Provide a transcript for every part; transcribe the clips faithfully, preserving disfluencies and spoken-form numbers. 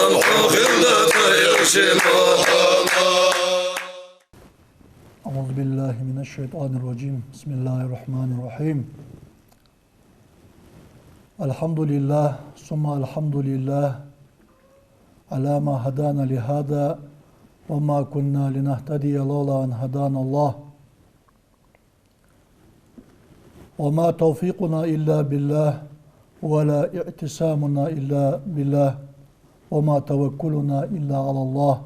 أعوذ بالله من الشيطان الرجيم. بسم الله الرحمن الرحيم. الحمد لله ثم الحمد لله على ما هدانا لهذا وما كنا لنهتدي لولا أن هدانا الله وما توفيقنا إلا بالله ولا اعتصامنا إلا بالله وما توكلنا إلا على الله.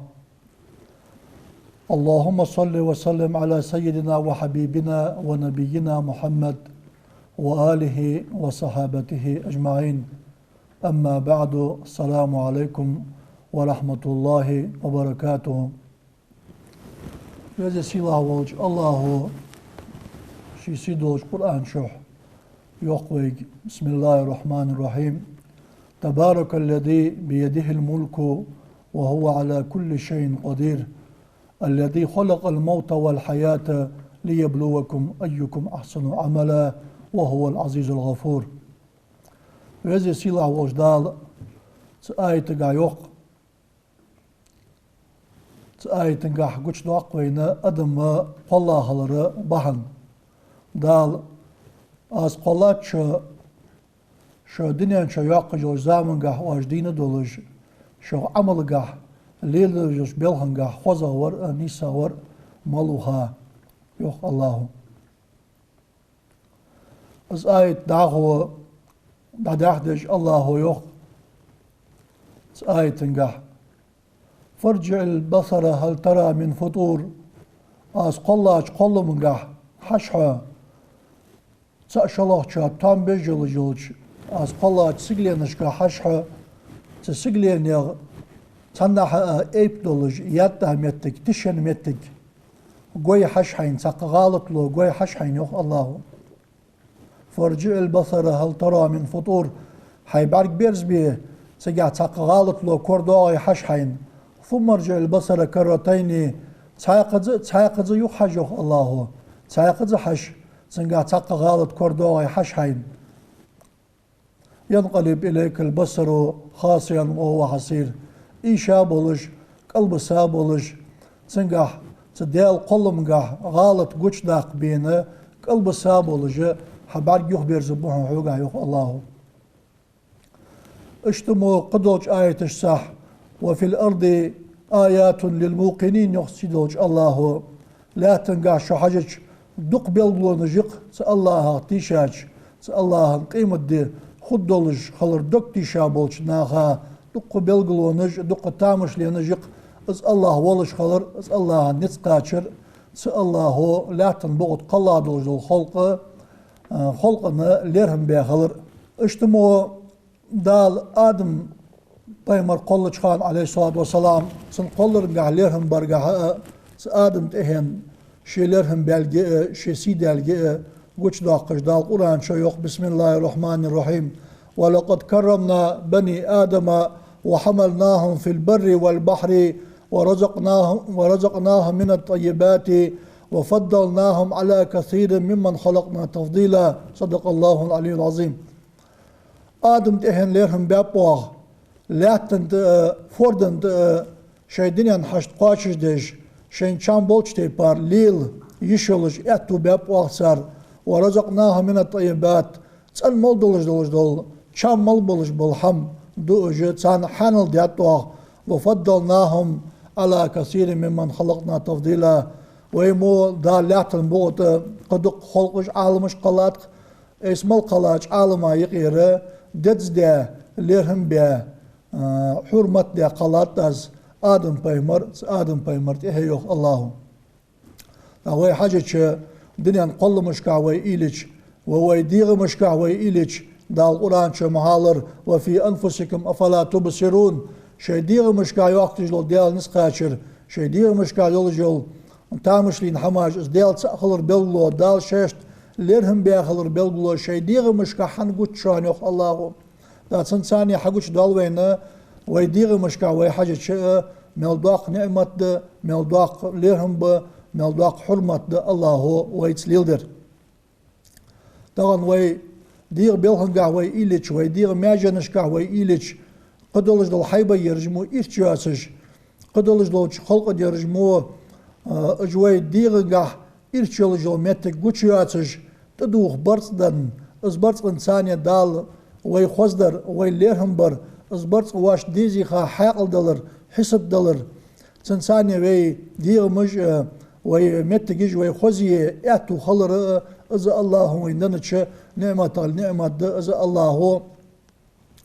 اللهم صل وسلم على سيدنا وحبيبنا ونبينا محمد وآله وصحابته أجمعين. أما بعد، السلام عليكم ورحمة الله وبركاته. Веза-сийлахь волча АллахӀо ший сий долча Къуръан чу йоах вайга: بسم الله الرحمن الرحيم. تبارك الذي بيده الملك وهو على كل شيء قدير. الذي خلق الموت والحياة ليبلوكم أيكم أحسن عملا وهو العزيز الغفور. Веза-сийлахь волча Дала цу аятагахь йоах, цу аятагахь гучадоаккх вайна адам кхолла хилара бахьан. Дала: «Аз кхоллац шо, шо дунен чу йоаккхаш йолча замангахь оаш дийна долаш, шоай Ӏамалгахь, леладеш йолча белхангахь хозагӀвар а, нийсагӀвар а малав ха», — йоах АллахӀо. Из аят дӀахо дӀадаьхьадеш АллахӀо йоах цу аятагахь: «فارجع البصر هل ترى من فطور». Аз кхоллача кхолламагахь хьажа хьо, цаӀ шоллагӀчоа том беш йолаш йолча аз кхоллача сигаленашка хьажа хьо, цу сигаленех цхьаннахьа а эйп долаш, ятта моттиг, тишен моттиг гой хьажа хьайна, цхьаккха гӀалат ло гой хьажа хьайна, йоах АллахӀо. «فارجع البصر هل ترى من فطور». Хьай бӀарг берзабе, цигахь цхьаккха гӀалат ло корадоагӀий хьажа хьайна. «ثم ارجع البصر كرتين». Цхьаькхаза, цхьаькхаза юха хьажа, йоах АллахӀо. Цхьаькхаза хьажа, цигахь цхьаккха гӀалат корадоагӀий хьажа хьайна. «ينقلب إليك البصر خاسئا وهو حسير». Ийша болаш, кӀалбиса болаш, цигахь, цу Даьла кхолламагахь гӀалат гучадаккха бена, кӀалбиса болаш, хьа бӀарг юхаберзаргба хьона хьогахь, йоах АллахӀо. Иштта мо кхыдолча аяташца: «وفي الأرض آيات للموقنين», — йоах сий долча АллахӀо. Лаьттангахь шо хьажача, дукха белгалонаш я-кх цу АллахӀах тийшача, цу АллахӀан къематди хургдолаш хилар дог тийша болча наха дукха белгалонаш, дукха тамашленаш я-кх из АллахӀ волаш хилар, из АллахӀан низ кхачар, цу АллахӀо лаьттан букъа тӀа кхелла долаш дола халкъ, а, халкъана лерхӀам бе хилар. Иштта мо Дала Адам пайхамар кхоллача хана, Ӏалайхи ссалату вассалам, цун кхолларгахь лерхӀам баргахьа а, цу Адам тӀехьенна ший лерхӀам баьлга а, ший сий даьлга а гучадоаккхаш Дала Къуръан чу йоах: بسم الله الرحمن الرحيم. «ولقد كرمنا بني آدم وحملناهم في البر والبحر ورزقناهم، ورزقناهم من الطيبات وفضلناهم على كثير ممن خلقنا تفضيلا». صدق الله العلي العظيم. Адам тӀехьенна лерхӀам баьб оаха, лаьттан тӀа а, фордан тӀа а шоай дунен хьашт кхоачашдеш, шоашта чам болча тайпара лела йиш йолаш аьттув баьб оаха цар. «ورزقناهم من الطيبات», цӀена мел долаш долаш дола, чам мел болаш бола хӀама дуаш, царна хьаьнал даьд оаха. «وفضلناهم على كثير ممن خلقنا تفضيلا». Вай мо Дала лаьттан букъа тӀа кхы дукха халкъаш, Ӏаламаш кхеллад-кх, айса мел кхеллача Ӏалама юкъера деза даь, лерхӀам баь, а, хьурмат даь кхеллад аз Адам пайхамар, цу Адам пайхамар тӀехьа, йоах АллахӀо. ТӀаккха вай хьажача, дунен кхолламашкахь вай уйла йича, ва вай дегӀамашкахь вай уйла йича, Дала Къуръан чу ма аьлар: «وفي أنفسكم أفلا تبصرون». Шоай дегӀамашкахь йоаккхаш йола Даьла низ кхачар, шоай дегӀамашкахь йолаш йола тамашийна хӀамаш, из Даьла цаӀ хилар белгало, Дала шоашта лерхӀам баь хилар белгало, шоай дегӀамашкахь хӀана гуч шоана, йоах АллахӀо. ТӀаккха цунца цхьана хьагучадоал вайна, вай дегӀамашкахь вай хьажача а, мел доккха ниӀмат да, мел доккха лерхӀам ба, мел доккха хьурмат да АллахӀо вайца леладер. Тахан вай дегӀа белхангахь вай уйла йича, вай дегӀа маьженашкахь вай уйла йича, Кхыдолаш дола хьайба ераш мо ирча йоацаш, кхыдолаш долча халкъа ераш мо, а, уж вай дегӀагахь ирча йолаш йола моттиг гуча йоацаш, тӀадувха барзкъа данна, из барзкъанца царна Дала вай хоздар, вай лерхӀам бар, из барзкъа вайна дезийха хьаькъал далар, хьисап далар, цунца царна вай дегӀамаш а, вай моттигаш а вай хозъе аьттув хилар а, из АллахӀа вайна деннача ниӀматех ниӀмат да, из АллахӀа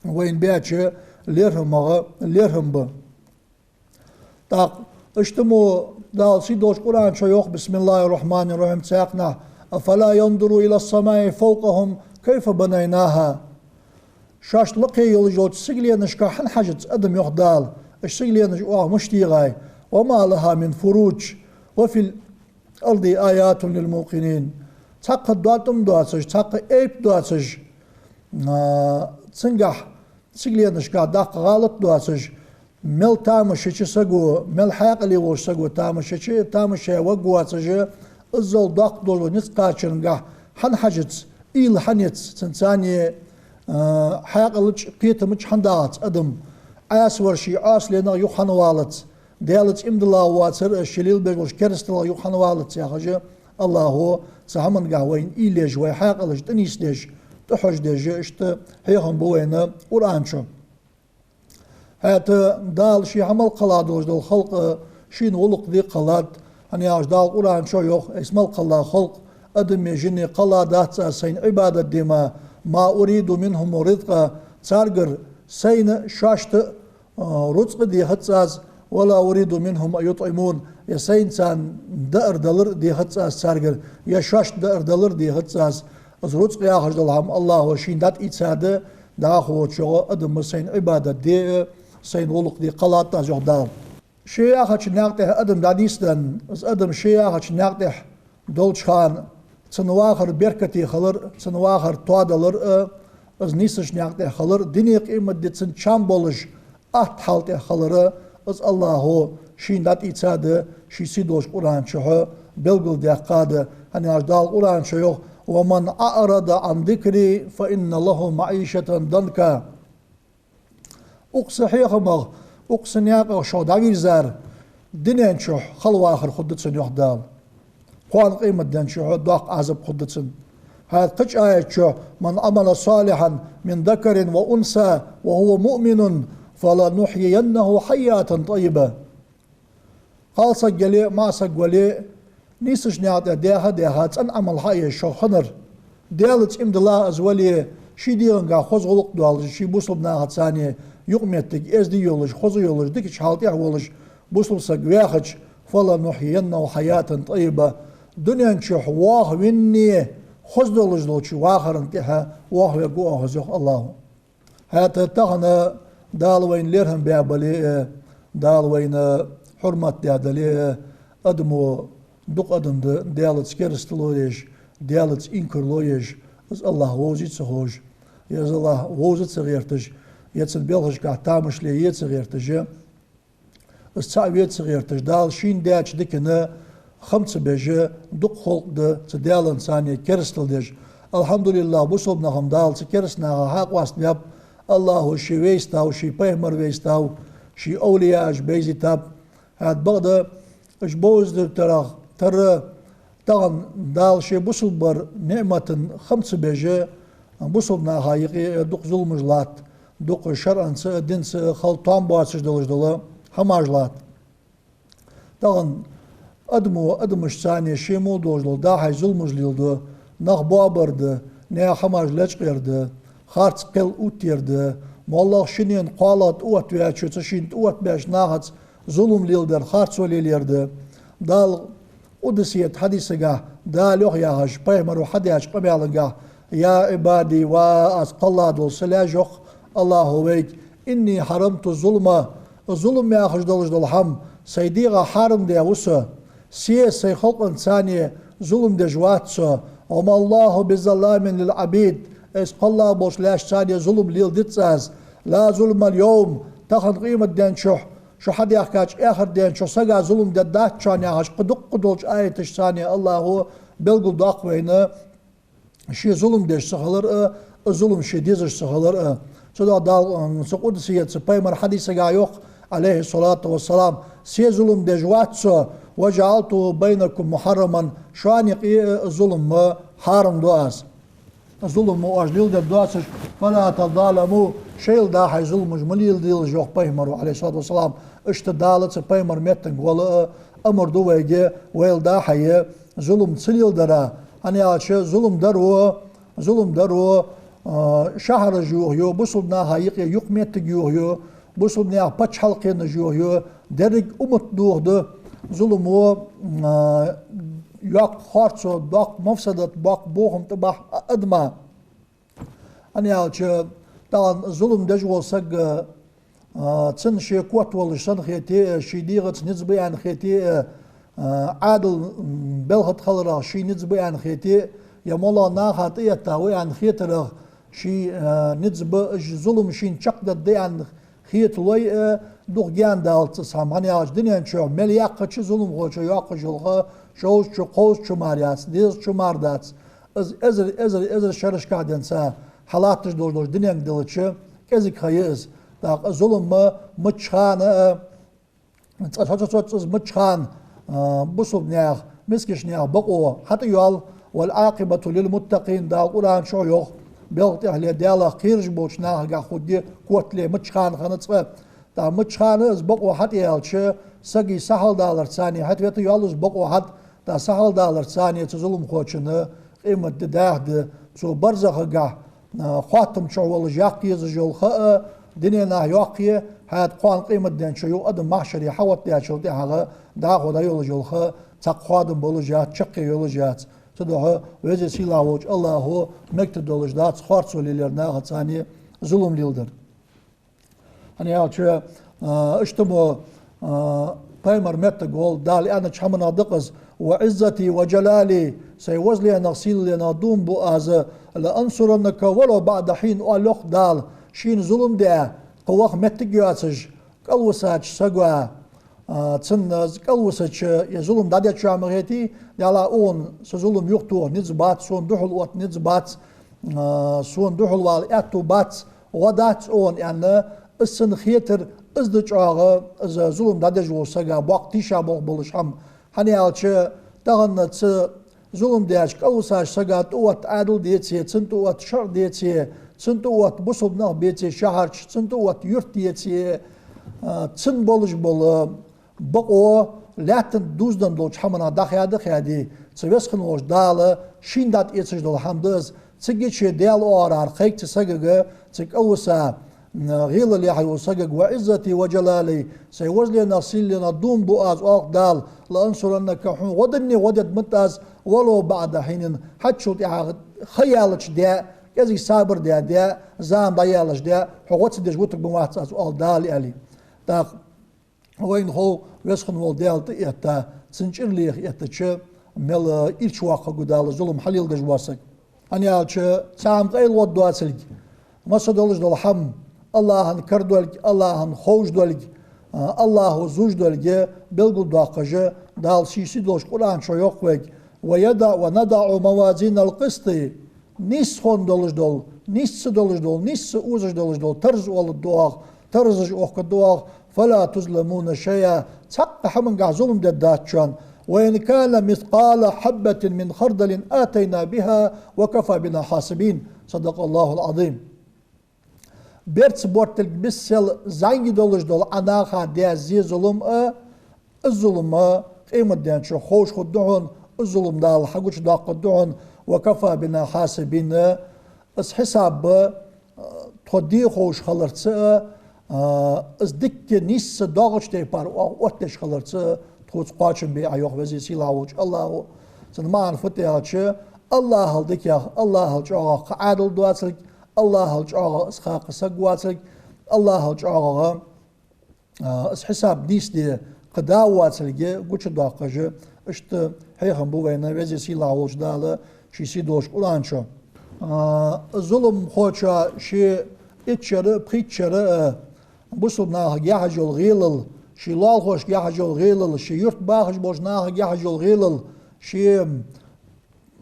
вайна беча лерхӀамех лерхӀам ба. ТӀаккха иштта мо Дала сийдолча Къуръан чу йоах: بسم الله الرحمن الرحيم, цхьаькханахьа: أفلا ينظرون إلى السماء فوقهم كيف بنيناها. Шоашта лакхе йолаш йолча сигаленашка хӀана хьажац адам, йоах Дала, уж сигаленаш оаха мишта егӀай, وما لها من فروج وفي الأرض آيات للموقنين. Цхьаккха доатӀам доацаш, цхьаккха айп доацаш, а, цунгахь сигаленашка даккха гӀалат доацаш, мел тамаш йича саго, мел хьаькъале волча саго тамаш йича, тамаш яь варгвоацаш, иззал доккха долаш низ кхачаргахь хӀана хьажац, уйла хӀана яц цунца царна, а, хьаькъалаца, кхетамаца хӀана дахац адам, Ӏаьсавар ший Ӏаьсаленах юха хӀана валац, Даьлаца иман дилла воацар а, ший лелабеш болча керасталах юха хӀана валац яхаш, АллахӀа цу хӀамангахь вайна уйла еш, вай хьаькъалаш тӀанийсдеш, тӀахьожадеш, иштта хьехам бу вайна Къуръан чу. ХӀаьта Дала ший хьа мел кхелла долаш дола халкъ шийна гӀулакх де кхеллад, хӀана аьлча Дала Къуръан чу йоах: айса мел кхелла халкъ, адамеи жинеи, кхелла дац аз сайна Ӏибадат де мара, ما أريد منهم من رزق, царгара сайна шоашта а, рузкъа дехац аз, ولا أريد منهم أن يطعمون, е сайна царна даар далар дехац аз царгара, е шоашта даар далар дехац аз. Из рузкъа яхаш дола хӀама АллахӀа шийна дӀатӀаийцад, дӀахо чӀоагӀа адам сайна Ӏибадат де а, сайна гӀулакх де кхеллад аз, йоах Дала. Ше яхача наькъа тӀа адам дӀанийсденна, из адам ше яхача наькъа тӀа долча хана цун вахар беркате хилар а, цун вахар тоадалар а, из нийсача наькъа тӀа хилар а, дунен къематди цун чам болаш атта хьал тӀа хилар а, из АллахӀа шийна дӀатӀаийцад ший сийдолча Къуръан чу, белгалдаьккхад, хӀана аьлча Дала Къуръан чу йоах: ومن أعرض عن ذكري فإن له معيشة ضنكا. Укх са хьехамах, укх са наькъах шух дӀавийрзар дунен чу хала вахар хургда цунна, йоах Дала. Кхоана къематден чу доккха Ӏазап хургда цунна. ХӀаьта кхыча аята чу: من عمل صالحا من ذكر أو أنثى وهو مؤمن فلنحيينه حياة طيبة. Кхалсаг яле а, маӀасаг вале а, нийсача наькъа тӀа даьха а даьха, цӀена Ӏамал хьаеш шух хиннар, Даьлаца иман дилла из вале а, ший дегӀагахь хоза гӀулакх долаш, ший бусалба нахаца цхьана юкъаметтиг эздий йолаш, хоза йолаш, дикача хьала тӀа волаш бусалба саг ваьхача, فلنحيينه حياة طيبة, дунен чу вахавенна, хоза долаш долча вахара тӀа вахавергва оаха из, йоах АллахӀа. ХӀаьта тахан Дала вайна лерхӀам баь бале а, Дала вайна хьурмат даь дале а, адамо дукха адам да Даьлаца керастало еш, Даьлаца инкарло еш, из АллахӀ вовзий ца ховш, е из АллахӀ вовза ца гӀерташ, е цун белхашкахь тамаш ле е ца гӀерташ, из цаӀ ве ца гӀерташ, Дала шийна даьча дикана хам ца беш, дукха халкъ да цу Даьланца цхьана керастал деш. АлхьамдулиллахӀ, бусалба нах-м Дала цу кераста нахах хьакъоастабаьб, АллахӀа ший вайстав, ший пайхамар вайстав, ший овлияаш бейзийтаб. ХӀаьта бакъда уж бовзийтарах тара тахан Дала ший бусалба вар ниӀмата хам ца беш, бусалба наха юкъе дукха зуламаш латт, дукха шарӀаца а, динца а хала тоам боацаш долаш дола хӀамаш латт. Тахан адамо адамашца цхьана ше мо долаш дола дӀа-хьа зуламаш леладу, нах боабар да, наьха хӀамаш лечкъаяр да, харц кхел оттаяр да, моллагӀа шиннена кхоалагӀа тӀаоттаваьчоа цу шинна тӀаоттабаьча нахаца зулам леладар, харцо лелаяр да. Дала къудсийта хьадисагахь Дала йоах яхаш, пайхамаро хьадаьча къамаьлагахь: يا عبادي, ва Аз кхелла дола Са лаьш, йоах АллахӀа вайга, إني حرمت الظلم, зулам яхаш долаш дола хӀама Сай дегӀа хьарам даь ва Со. Се Сай халкъанца цхьана зулам деш вац Со. وما الله بظلام للعبيد, Аз кхелла болча лаьшца цхьана зулам леладац Аз. لا ظلم اليوم, тахан къематден чу, шу хьадаьхкача эхарт ден чу сага зулам дергдац шоана, яхаш, кхы дуккха долча аяташца цхьана АллахӀа белгалдоаккх вайна ше зулам деш ца хилар а, зулам ше дезаш ца хилар а. Цудухьа Дала, м, цу къудсийца, пайхамара хьадисагахь йоах, Ӏалайхи ссалату вассалам: «Се зулам деш вац со, وجعلته بينكم محرما, шоана юкъе зулам хьарам ду аз». Зулам оаш леладер доацаш, فلا تظالموا, шоайла дӀа-хьа зуламаш ма леладелаш, йоах пайхамара, Ӏалайхи ссалату вассалам. Иштта Дала цу пайхамара меттанга вала а амар ду вайга, вайла дӀа-хьа зулам ца леладара. ХӀана аьлча зулам дар ва, зулам дар ва, а, шахьараш йохаю, бусалба наха юкъе юкъ-моттиг йохаю, бусалба наьха паччахьалкхенаш йохаю, деррига уммат дохаду. Зулам ва, а, йоккха харцо, доккха мафсадат, боккха бохам тӀабахьа а-, адама. ХӀана аьлча, тахан зулам деш вола саг, а, цунна ше котвалаш санна хете а, ший дегӀаца низ ба аьнна хете а, а, Ӏаьдала, м, белхат хиларах ший низ ба аьнна хете а, е моллагӀа наха тӀаэтта ва аьнна хетарах ший, а, низ ба, уж зулам шийна чакхдаргда аьнна хеталой а, дукха гаьна далац из хӀама. ХӀана аьлча дунен чу мел яккхача зуламхочо йоаккхаш йола ха шовзткъа чу, кховзткъа чу мара яц, дезткъа чу мара дац. Из эзар, эзар, эзар шерашкахь денз хьалатташ долаш долча дуненга делча, кӀезига ха я из. ТӀаккха зулам мичча хана а, цкъа цо-цо-цо из мичча хана, а, бусалба наьха, мискача наьха бокъо хьатӀайоал, والعاقبة للمتقين, Дала Къуръан чу йоах, белха тӀехьале Даьлах кхераш болча нахагахь хургья котало мичча хана хана цкъа. ТӀаккха мичча хана из бокъо хьатӀаяьлча, сага сахьалдаларца цхьана хьатӀавета йоал из бокъо хьатӀа, тӀаккха сахьалдаларца цхьана цу зуламхочунна къематди дахьа да, цо барзахагахь, а, хоттам чу волаш яккха езаш йола ха а дунен наха йоаккхе, хӀаьта кхоана къематден чу юха адам махьшаре хьавоттадечул тӀехьагӀа дӀахо дӀайолаш йола ха цхьаккха хоадам болаш яц, чаккхе йолаш яц. Цудухьа Веза-Сийлахь волча АллахӀо мегаш долаш дац харцо лелаяр нахаца цхьана зулам леладар. ХӀана аьлча, а, иштта мо, а, пайхамара меттага вола Дала аьннача хӀаманех да-кх из: وعزتي وجلالي, сай возаленах, сийлаленах дув буъ аз, لأنصرنك ولو بعد حين, оал йоах Дала, шийна зулам даь, кхы ваха моттиг йоацаш, кӀалвисача сага, а, цунна кӀалвисача, е зулам дӀадеча ма хетий, Даьла, укхунна са зулам юхатоха низ бац, сона духьал отта низ бац, а, сона духьал вала аьттув бац, гӀо дац укхунна аьнна, из санна хетар, из да чӀоагӀа, из зулам дӀадеш волча сага боккха тийшаболх болаш хӀама. ХӀана аьлча, тахан цу зулам деча, кӀалвисача сага тӀаотта Ӏаьдал деце, цунна тӀаотта шарӀ деце, цунна тӀаотта бусалба нах беце шахьарча, цунна тӀаотта юрт еце, а, цунна болаш бола бокъо лаьттан дуздан долча хӀаманех дӀахаьда хаьдий, цу Веза хинна волча Дала шийна дӀатӀаэцаш дола хӀама да из. Цига чу Даьла оагӀорахьара кхайк цу сагага, цу кӀалвиса, м, гӀелал яхьа йолча сагага: وعزتي وجلالي, сай возаленах, сийлаленах дув буъ аз, оал-кх Дала, لأنصرنك, хьона гӀо данне гӀо дергда-м аз, ولو بعد حين, хьачул тӀехьагӀа ха яьлча даь, кӀезига сабар даь даь, зама дӀаяьлча даь, хьо гӀо ца деш вутаргма вац аз, оал Дала, аьле. ТӀаккха вайна хов, Веза хинна вола Даьла тӀаэтта, цун чӀир леха эттача, мел ирча воаккхаргва Дала зулам хьалеладеш вола саг. ХӀана аьлча, цхьа хӀама къайлагӀа доацилга, масса долаш дола хӀама, АллахӀа кара долга, АллахӀа ховш долга, а, АллахӀа зувш долга белгалдоаккхаш, Дала ший сийдолча Къуръан чу йоах вайга: ويضع, ونضع موازين القسط, нийсхо долаш дола, нийсса долаш дола, нийсса озаш долаш дола тарз оалаш да оаха, тарзаш оахкаш да оаха, فلا تظلمون شيئا, цхьаккха хӀамангахь зулам дергдац шоана. وإن كان مثقال حبة من خردل أتينا بها وكفى بنا حاسبين. صدق الله العظيم. Берца боттилг бисел зӀамига долаш дола Ӏа наха даь зе зулам а, из зулам къематден чу ховш хургда хьона, из зулам Дала хьагучадоаккхаргда хьона, وكفى بنا حاسبين, из хьисаб, а, тхо де ховш хиларца а, а, из дикка нийсса доагӀача тайпара оаха оттадеш хиларца а тхоца кхоачам бе Ӏа, йоах Веза-Сийлахь волча АллахӀо. Цун маӀан фуд аьлча, АллахӀал дикагӀа, АллахӀал чӀоагӀагӀа кхы Ӏаьдал доацилга, АллахӀал чӀоагӀагӀа из ха кхы саг воацилга, АллахӀал чӀоагӀагӀа а, из хьисаб нийсде кхы да воацилга гучадоаккхаш, иштта хьехам бу вайна Веза-Сийлахь волча Дала ший сийдолча Къуръан чу. А, зуламхочо ший итт шера, пхийтта шера, а, бусалба нахага яхьаш йола гӀелал, ший лоалахошка яхьаш йола гӀелал, ший юрта бахаш болча нахага яхьаш йола гӀелал, ший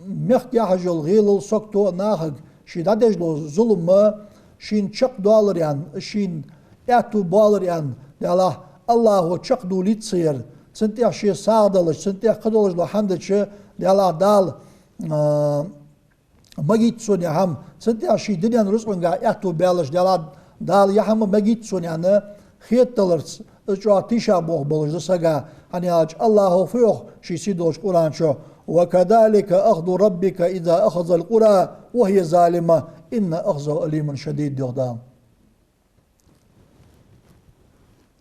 мехка яхьаш йола гӀелал, сагото а, нахага ший дӀадеш дола зулам а, шийна чакхдоалар аьнна, шийна аьттув боалар аьнна, Даьллахь, Аллахӏо чакхдовлийта ца яр, цунна тӏехь ше сагӏа далаш, цунна тӏехь кхы долаш дола хӏама дича, Даьллахь, Дала, а, магийта сона ер хӏама, цунна тӏехь ший дунен рузкъангахь аьттув баьлаш, Даьллахь, Дала ер хӏама магийта сона аьнна, хетадаларца, из чӏоагӏа тийшаболх болаш да сага, хӏана аьлча Аллахӏо фу йоах ший сий долча Къуръан чу: «وكذلك أخذ ربك إذا أخذ القرى وهي ظالمة إن أخذه أليم شديد», йоах Дала.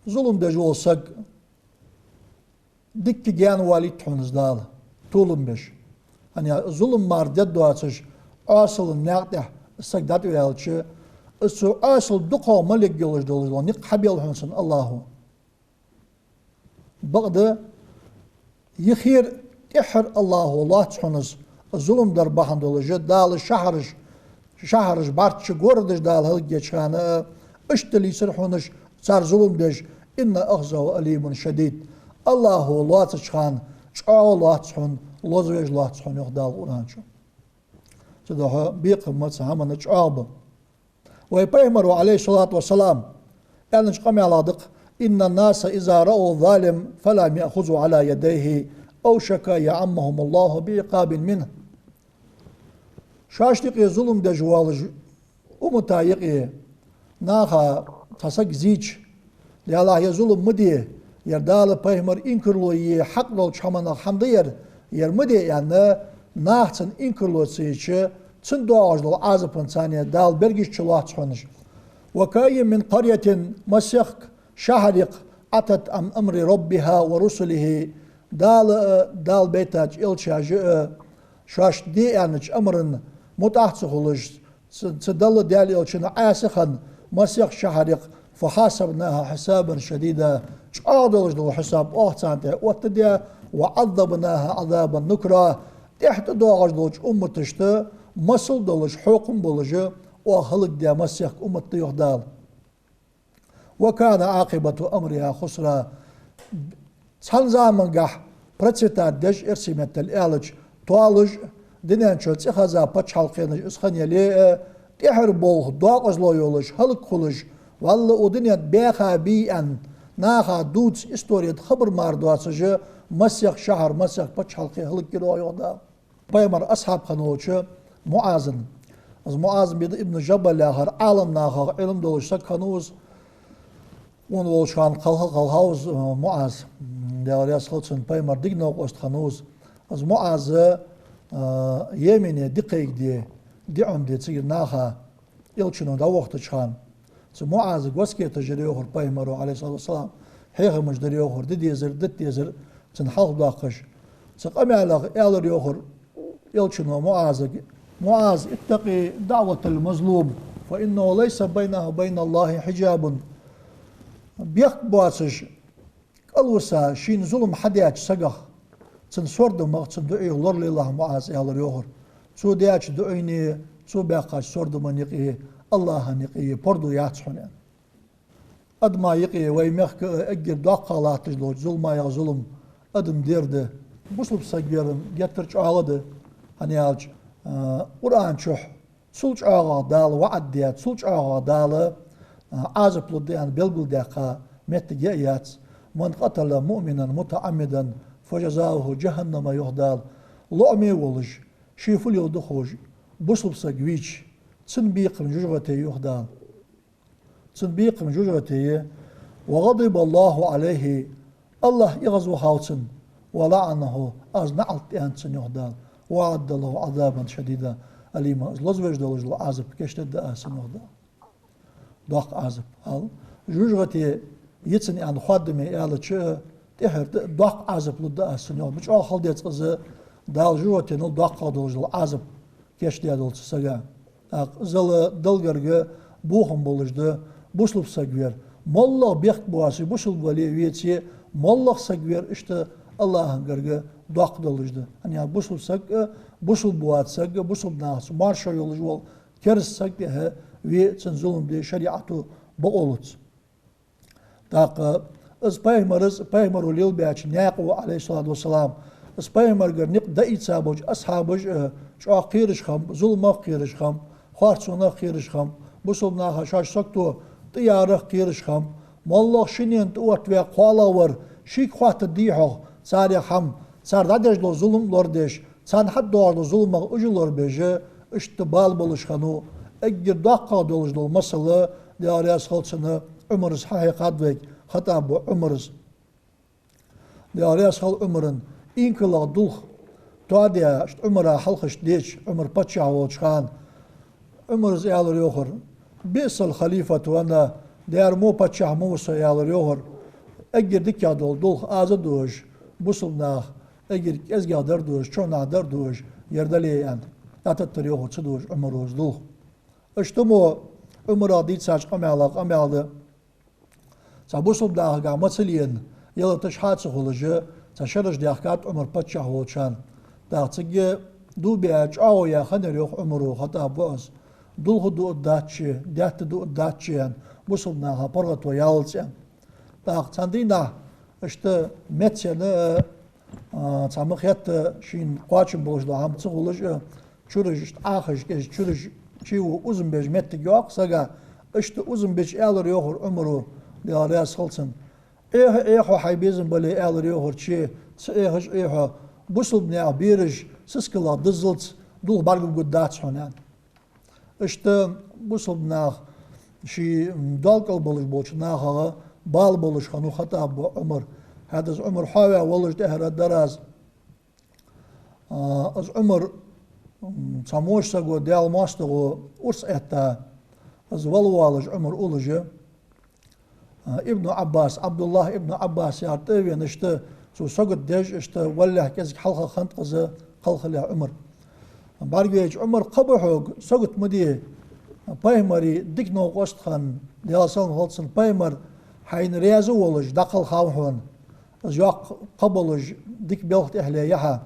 Зулам деш вола саг, дикка гаьна валийта хьона из Дала, толам беш. Хӏана аьлча зулам мара дергдоацаш, Ӏоасала наькъа тӏехь саг дӏатӏаваьлча, из цу Ӏоасал дукхагӏа ма легга йолаш долаш дола никъ хьабелл хьона цунна Аллахӏо. Бакъда, йихира тӏеххьара Аллахӏо лоац хьона из, зулам дар бахьан долаш, Дала шахьараш, шахьараш бӏарчча городаш Дала хӏалакъдеча хана, иштта лийсар хьона уж, цар зулам деш, «إن أخذه أليم شديد». Аллахӏо лоацача хана чӏоагӏа лоац хьона, лозавеш лоац хьона, йоах Дала Къуръан чу. Цудухьа бекхам ба цу хӏаман чӏоагӏа ба. Вай Пайхамара, Ӏалайхи ссалату вассалам, аьннача къамаьлах да-кх: «إن الناس إذا رأوا الظالم فلم يأخذوا على يديه أوشك أن يعمهم الله بعقاب منه». Шоашта юкъе зулам деш волаш, уммата юкъе, наха цхьа саг зийча, Даьллахь, ер зулам ма де, ер Дала, Пайхамара инкарло е хьакъ долча хӏаманах хӏама да ер, ер ма де аьнна, наха цунна инкарло ца йича, цунна доагӏаш дола Ӏазапанца царна Дала бергаш чулоац хьона уж. «وكأين من قرية», масех шахьар я-кх, «عتت عن أمر ربها ورسله», Дала а, Дала байтача элчаша а шоашта де аьннача амарна мутӏахь ца хулаш, цу, цу Далла, Даьла элчанна Ӏаьса хинна масех шахьар я-кх, «فحاسبناها حسابا شديدا», чӏоагӏа долаш дола хьисаб оаха царна тӏа оттадаь, «وعذبناها عذابا نكرا», тӏехьа тӏадоагӏаш долча умматашта масал долаш, хьокхам болаш, оаха хӏалакдаь масех уммат да, йоах Дала. «وكان عاقبة أمرها خسرا». Цхьан замангахь процветать деш, эрсий меттала аьлча, тоалуш, дунен чу цӏихеза паччахьалкхенаш из хинна яле а, тӏехьара болх докъазло йолаш, хӏалакхулаш, валлахӏи, укх дунен тӏа баьха бий аьнна, наха дувца, исторет хабар мара доацаш, масех шахьар, масех паччахьалкхе хӏалакхилар, йоах Дала. Пайхамара асхьаб хинна волча МуӀаза. Из МуӀаз бин Ибн Жабал яхар Ӏаламнахах Ӏилма долаш саг хиннав из. Укхун волча хана кхалха, кхалхав из, э, МуӀаз. Даьла раьза хилва цунна, Пайхамара дика новкъост хиннав из. Из МуӀаз, э, Йемене ди кхайкаде, ди Ӏомаде цигара наха Элчано дӏавохийтача хана, цу МуӀазага васкеташ яр йоахар Пайхамаро, Ӏалайхи ссалату вассалам, хьехамаш дар йоахар, де дезар, дита дезар цунна хьалхадоаккхаш. Цу къамаьлах аьлар йоахар Элчано МуӀазага: «МуӀаз, اتق دعوة المظلوم، فإنه ليس بينه وبين الله حجاب». Бехк боацаш, кӏалвиса шийна зулам хьадеча сагах, цун сордамах, цун дуӏех лоралелахь, МуӀаз, аьлар йоахар. Цо деча дуӏайнеи, цо баьккхача сордама юкъеи Аллахӏа юкъе парда яц хьона, аьнна. Адама юкъе, вай мехка а эггара доккхагӏа латташ долча зуламех зулам адам дер да. Бусалба саг вер-м геттара чӏоагӏа да, хӏана аьлча, а, Къуръан чухь цул чӏоагӏагӏа Дала ваӏад даь, цул чӏоагӏагӏа Дала, а, Ӏазап лургда аьнна белгалдаьккха моттиг а яц: «من قتل مؤمنا متعمدا فجزاؤه جهنم», йоах Дала. Лоӏаме волаш, ше фу леладу ховш, бусалба саг вийча, цун бекхам жожагӏате я, йоах Дала. Цун бекхам жожагӏате я. «وغضب الله عليه», Аллахӏ эгӏазвахав цунна, «ولعنه», Аз наӏалт даьннад цунна, йоах Дала, «وأعد له عذابا شديدا أليما», Аз лозавеш долаш дола Ӏазап кийчдергда Аз цунна, йоах Дала. Доккха Ӏазап. Хьал, жожагӏате я цунна аьнна хоадаме аьлча, тӏехьара д-, доккха Ӏазап лургда Аз цунна, йоах. Мича хала деза из, Дала жожагӏатенал доккхагӏа долаш дола Ӏазап кийчдаь долча сага. ТӀаккха зала Далла гарга бохам болаш да бусалба саг вер. Моллагӏа бехк боацаш, бусалба вале а, веце а, моллагӏа саг вер иштта Аллахӏа гарга доккха долаш да. Хӏана аьлча бусалба саг а, бусалба воаца саг а, бусалба нахаца маршо йолаш вола кераста саг тӏехьа ве а, цунна зулам де а шариӏато бокъо луц. ТӀаккха из Пайхамара, из Пайхамаро лелабаьча наькъо, Ӏалайхи ссалату вассалам, из Пайхамарагара никъ даийца болча асхьабаша, э, чӏоагӏа кхераш хиннаб, зуламах кхераш хиннаб, харцонах кхераш хиннаб, Бусалба наха шоаш сагото тӀаярах кхераш хиннаб, моллагӀа шиннена тӀаоттаваь кхоалагӀа вар шийга хоаттаргдий хьогӀ, царех хӀама, цар дӀадеш дола зулам лорадеш, царна хьатӀадоагӀаш дола зуламах уж а лорабеш, иштта бала болаш хиннав. Эггара доккхагӀа долаш дола масал, Даьла раьза хилва цунна, Ӏумара хьахьекхад вайга, Хаттаба воӀ Ӏумара. Даьла раьза хилва Ӏумара, инкалах дулх тоадаь, иштта Ӏумара хьалхашка деча, Ӏумар паччахь волча хана, Ӏумара аьлар йоахар: «بئس الخليفة أنا, дера мо паччахь ма ва со», — аьлар йоахар. Эггара дикагӀа дола дулх аз а дуаш, бусалба нах, эггара кӀезигагӀа дар а дуаш, чухьнахьа дар а дуаш, ер дале аьнна, дӀататтар йоахар цу дуаш Ӏумара из дулх. Иштта мо Ӏумара дийцача къамаьлах къамаьл да. Цхьа бусалба нахагахьа мацаллена ялаташ хьа ца хулаш, цхьа шераш даьхкад Ӏумар паччахь волча хана. ТӀаккха цига дув баь чӀоагӀо яь хиннаяр йоах Ӏумара, Хаттаба воӀо: «Дулх дуадац ший, даьтта дуадац ший, аьнна, бусалба наха паргӀато яллалца», аьнна. ТӀаккха цхьан дийнахьа иштта меца енна, а, цхьа ма хетта, шийна кхоачам болаш дола хӀама ца хулаш а, чураш иштта Ӏахаш, кӀезига чураш чу узам беш моттиг йоаккх сага. Иштта узам бича аьлар йоахар Ӏумара, Даьла раьза хилва цунна: «Ӏеха, Ӏеха хьай безам бале», — аьлар йоахар, — «ца Ӏехаш Ӏе хьо, бусалба наьха бераш сискалах диззалца дулх бӀаргагургдац хьона», — аьнна. Иштта бусалба нах ший доал кӀал болаш болча нахагӀа бала болаш хиннав Хаттаба воӀ Ӏумар. ХӀаьта из Ӏумар хьоаваь волаш тӀехьара дар аз. А, из Ӏумар, м, цхьа воча саго, Даьла моастагӀо урс этта, из вала воалаш Ӏумар уллаш, а, Ибн Ӏаббас, Ӏабдуллахь ибн Ӏаббас яхар тӀа а вена, иштта цо сагот деш, иштта валалехь кӀезига хьалха хиннад-кх из кхалхалехь Ӏумар. БӀаргавайча: «Ӏумар, кхаъ ба хьога, сагот ма де, пайхамара дика новкъост хиннав, Даьла салам хилда цунна, пайхамар хьайна раьза волаш дӀакхалхав хьона, из йоккха кхаъ болаш дика белха тӀехьале я хьа».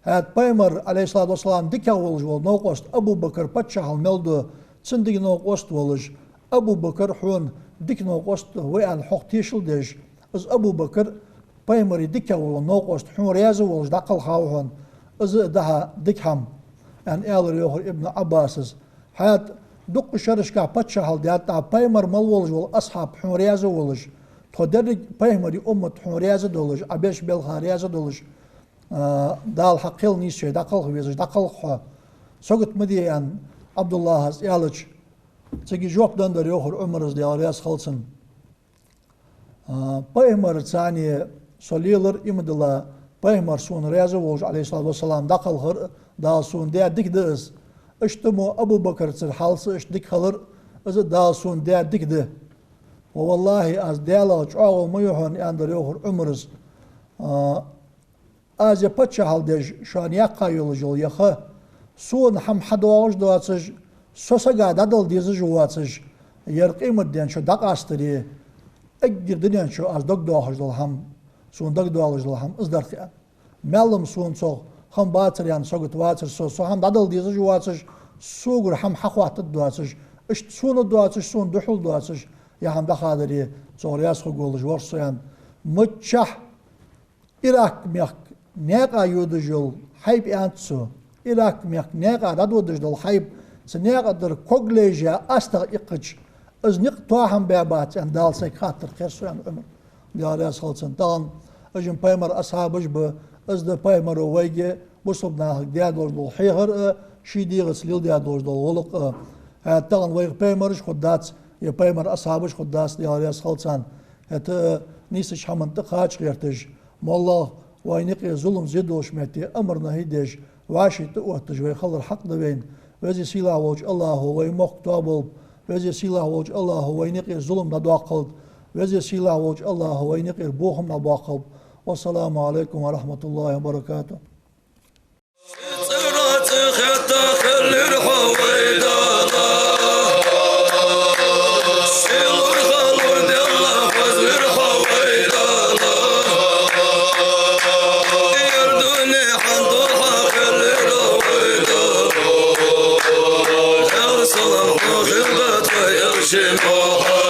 ХӀаьта пайхамар, Ӏалайхи ссалату вассалам, дикагӀа волаш вола новкъост Абу Бакр паччахьал мел ду, цунна дика новкъост волаш, Абу Бакр хьона дика новкъост ва аьнна хьох тешал деш, из Абу Бакр пайхамара дикагӀа вола новкъост хьона раьза волаш дӀакхалхав хьона, из а да хьа дика хӀама, аьнна, аьлар йоахар Ибн Ӏаббаса. ХӀаьта дуккха шерашкахь паччахьал даьд Ӏа, пайхамар мел волаш вола асхьаб хьона раьза волаш, тхо деррига пайхамара уммат хьона раьза долаш, Ӏа беш белха раьза долаш, а, Дала хьа кхел нийсъяй дӀакхалха везаш, дӀакхалха хьо, сагот ма де, аьнна, Ӏабдуллахьас аьлча, цига жоп деннадар йоахар Ӏумара, Даьла раьза хилва цунна: «А, пайхамарца цхьана со лелар, иман дилла, пайхамар сона раьза волаш, Ӏалайхи ссалату вассалам, дӀакхалхар а Дала сона даь дика да из. Иштта мо Абу Бакрцара хьалха а иштта дика хилар а, из а Дала сона даь дика да. Ва валлахьи, аз Даьлах чӀоагӀо ма ю хьона», — аьннадар йоахар Ӏумара. А, Аз ер паччахьал деш шоана яьккха йолаш йола ер ха сона хӀама хьадоагӀаш доацаш, со сага дӀадала дезаш воацаш, ер къематден чу дӀакъастаре, эггара дунен чу аз дагадоахаш дола хӀама, сона дагадоалаш дола хӀама из дар-кх, аьнна. Маьл-м сона цох хӀама бацар аьнна сагот вацар со, со хӀама дӀадала дезаш воацаш, согара хӀама хьахоаттаргдоацаш, иштта сона доацаш, сона духьал доацаш, ер хӀама дӀахадаре, цох раьза хургволаш вар со, аьнна. Миччахьа Ирак мехка наькъа йодаш йола хьайба, аьннад цо. Ирак мехка наькъа дӀадодаш дола хьайба, цу наькъа тӀара ког лайжа астагӀа иккхача, из никъ тоам баь бац, аьнна, Дала сайга хаттар кхер со, аьннад Ӏумара, Даьла раьза хилва цунна. Тахан уж-м пайхамара асхьабаш ба, из да пайхамаро вайга, бусалба нахага, даь долаш дола хьехар а, ший дегӀаца леладаь долаш дола гӀулакх а. ХӀаьта тахан вайх пайхамараш хургдац, е пайхамара асхьабаш хургдац, Даьла раьза хилва царна. ХӀаьта а нийсача хӀаман тӀа кхача гӀерташ, моллагӀа вайна юкъе зулам зе долча метте амар-нахьи деш, вӀаший тӀаотташ вай хилар хьакъ да вайна. Веза-Сийлахь волча АллахӀо вай мохк тоаболба. Веза-Сийлахь волча АллахӀо вайна юкъе зулам дӀадоаккхалда. Веза-Сийлахь волча АллахӀо вайна юкъера бохам дӀабоаккхалба. Вассаламу Ӏалайкум ва рахьматуллахӀи ва баракатухӀ. ЦӀера цӀихетта хиллар хьо вай Дала. Сийлур-халур денна хозар хьо вай Дала. Ер дунен хьан духьа хиллар вай Дала. Ер салам хьо хилда тха Элчано.